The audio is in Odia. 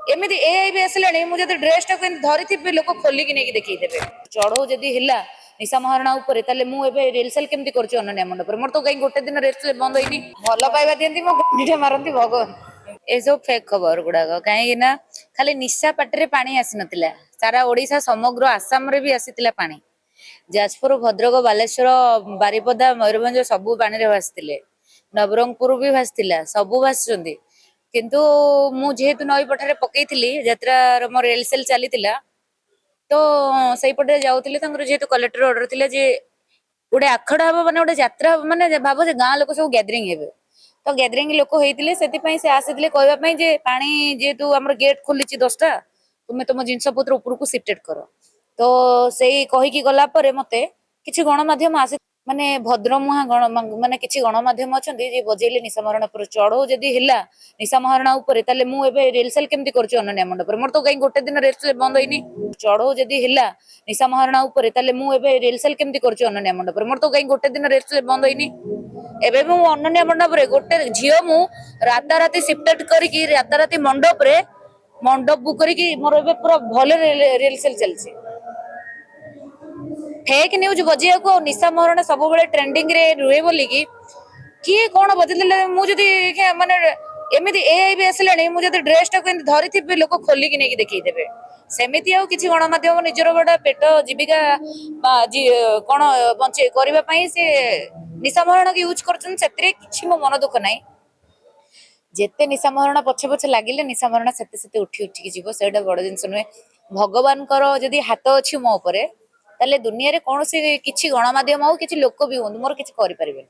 ଏମିତି ଏଆଇ ବି ଆସିଲାଣି, ମୁଁ ଯଦି ଡ୍ରେସ ଟାକୁ ଏମିତି ଧରିଥିବି, ଲୋକ ଖୋଲିକି ନେଇକି ଦେଖେଇଦେବେ। ଚଢଉ ଯଦି ହେଲା ନିଶା ମହାରଣା ଉପରେ, ତାହେଲେ ମୁଁ ଏବେ ରିହର୍ସାଲ କେମିତି କରୁଛି ଅନନ୍ୟା ମଣ୍ଡପରେ? ମୋର ତ କାହିଁ ଗୋଟେ ଦିନ ରିହର୍ସାଲ ବନ୍ଦ ହେଇନି। ଭଲ ପାଇବା ଦିଅନ୍ତି, ମୋ ଗଣ୍ଡିଟା ମାରନ୍ତି ଭଗବାନ। ଏସବୁ ଫେକ୍ ଖବର ଗୁଡାକ, କାହିଁକି ନା ଖାଲି ନିଶା ପାଟିରେ ପାଣି ଆସିନଥିଲା, ସାରା ଓଡିଶା, ସମଗ୍ର ଆସାମରେ ବି ଆସିଥିଲା ପାଣି। ଯାଜପୁର, ଭଦ୍ରକ, ବାଲେଶ୍ୱର, ବାରିପଦା, ମୟୂରଭଞ୍ଜ ସବୁ ପାଣିରେ ଭାସିଥିଲେ। ନବରଙ୍ଗପୁର ବି ଭାସିଥିଲା, ସବୁ ଭାସିଛନ୍ତି। କିନ୍ତୁ ମୁଁ ଯେହେତୁ ନଈ ପଠାରେ ପକେଇଥିଲି, ଯାତ୍ରାର ମୋର ରିହର୍ସାଲ ଚାଲିଥିଲା, ତ ସେଇପଟେ ଯାଉଥିଲେ। ତାଙ୍କର ଯେହେତୁ କଲେକ୍ଟର ଅର୍ଡର ଥିଲା ଯେ ଗୋଟେ ଆଖଡା ହବ, ମାନେ ଗୋଟେ ଯାତ୍ରା ହବ, ମାନେ ଭାବ ଯେ ଗାଁ ଲୋକ ସବୁ ଗ୍ୟାଦରିଂ ହେବେ। ତ ଗ୍ୟାଦରିଂ ଲୋକ ହେଇଥିଲେ, ସେଥିପାଇଁ ସେ ଆସିଥିଲେ କହିବା ପାଇଁ ଯେ ପାଣି ଯେହେତୁ ଆମର ଗେଟ୍ ଖୋଲିଛି 10ଟା, ତୁମେ ତମ ଜିନିଷ ପତ୍ର ଉପରକୁ ସିଫ୍ଟେଡ କର। ତ ସେଇ କହିକି ଗଲା ପରେ ମତେ କିଛି ଗଣମାଧ୍ୟମ ଆସି, ମାନେ ଭଦ୍ରମୁହାଁ ଗଣ, ମାନେ କିଛି ଗଣମାଧ୍ୟମ ଅଛନ୍ତି ଯେ ବଜେଇଲେ ନିଶା ମହାରଣା ଉପରେ ଚଢଉ ଯଦି ହେଲା ନିଶା ମହାରଣା ଉପରେ, ତାହେଲେ ମୁଁ ଏବେ ରିହର୍ସାଲ କେମିତି କରୁଛି ଅନନ୍ୟା ମଣ୍ଡପରେ? ମୋର ତ କାହିଁ ଗୋଟେ ଦିନ ରିହର୍ସାଲ ବନ୍ଦ ହେଇନି। ଚଢଉ ଯଦି ହେଲା ନିଶା ମହାରଣା ଉପରେ, ତାହେଲେ ମୁଁ ଏବେ ରିହର୍ସାଲ କେମିତି କରୁଛି ଅନନ୍ୟା ମଣ୍ଡପରେ? ମୋର ତ କାହିଁ ଗୋଟେ ଦିନ ରିହର୍ସାଲ ବନ୍ଦ ହେଇନି। ଏବେ ମୁଁ ଅନନ୍ୟା ମଣ୍ଡପରେ ଗୋଟେ ଝିଅ, ମୁଁ ରାତାରାତି ସିଫ୍ଟେଡ କରିକି, ରାତାରାତି ମଣ୍ଡପରେ ମଣ୍ଡପ ବୁକ୍ କରିକି ମୋର ଏବେ ପୁରା ଭଲରେ ରିହର୍ସାଲ ଚାଲିଛି। ଫେକ୍ ନ୍ୟୁଜ ବଜେଇବାକୁ ଆଉ ନିଶା ମହାରଣା ସବୁବେଳେ ଟ୍ରେଣ୍ଡିଂ ରେ ରୁହେ ବୋଲିକି କିଏ କଣ ବଜେଇଦେଲେ। ମୁଁ ଯଦି ମାନେ ଏମିତି ଏଆଇ ବି ଆସିଲାଣି, ମୁଁ ଯଦି ଡ୍ରେସ ଟାକୁ ଏମିତି ଧରିଥିବି, ଲୋକ ଖୋଲିକି ନେଇକି ଦେଖେଇଦେବେ। ସେମିତି ଆଉ କିଛି ଗଣମାଧ୍ୟମ ନିଜର ଗୋଟେ ପେଟ ଜୀବିକା ବା କଣ ବଞ୍ଚେଇ କରିବା ପାଇଁ ସେ ନିଶା ମହାରଣାକୁ ୟୁଜ କରୁଛନ୍ତି। ସେଥିରେ କିଛି ମୋ ମନ ଦୁଃଖ ନାହିଁ। ଯେତେ ନିଶା ମହାରଣା ପଛେ ପଛେ ଲାଗିଲେ, ନିଶା ମହାରଣା ସେତେ ସେତେ ଉଠି ଉଠିକି ଯିବ। ସେଇଟା ବଡ ଜିନିଷ ନୁହେଁ। ଭଗବାନଙ୍କର ଯଦି ହାତ ଅଛି ମୋ ଉପରେ, ତାହେଲେ ଦୁନିଆରେ କୌଣସି କିଛି ଗଣମାଧ୍ୟମ ହଉ, କିଛି ଲୋକ ବି ହୁଅନ୍ତୁ, ମୋର କିଛି କରିପାରିବେନି।